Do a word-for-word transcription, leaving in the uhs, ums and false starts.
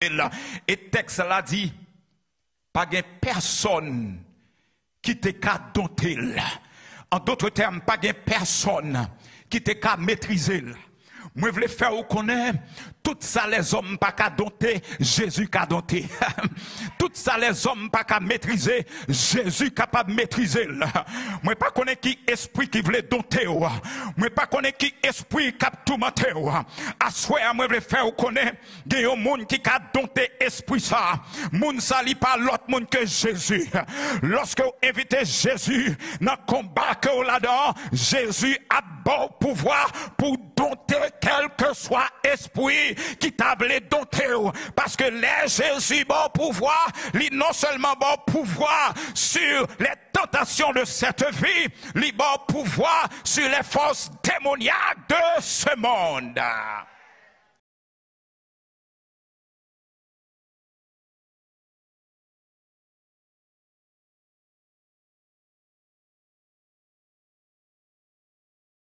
l. E tèks la di, pa gen pèsonn ki te ka donte l. An dòt tèm, pa gen pèsonn ki te ka metrize l. Mwen vle fè w konnen, tout sa lèzòm pa ka donte, Jezi ka donte. Tout sa lèzòm pa ka metrize, Jezi kapab metrize l. Mwen pa konnen ki espri ki vle donte w. Mwen pa konnen ki espri k ap toumante w. Aswè a, mwen vle fè w konnen, gen yon moun ki ka donte espri sa. Moun sa, li pa lòt moun ke Jezi. Lòske w envite Jezi nan konba ke w ladan, Jezi ap ba w pouvwa pou w donte kèlkeswa espri ki ta vle donte w. Paske lè Jezi ba w pouvwa, li non sèlman ba w pouvwa sur les tentations de cette vie, li ba w pouvwa sur les forces démoniaques de ce monde.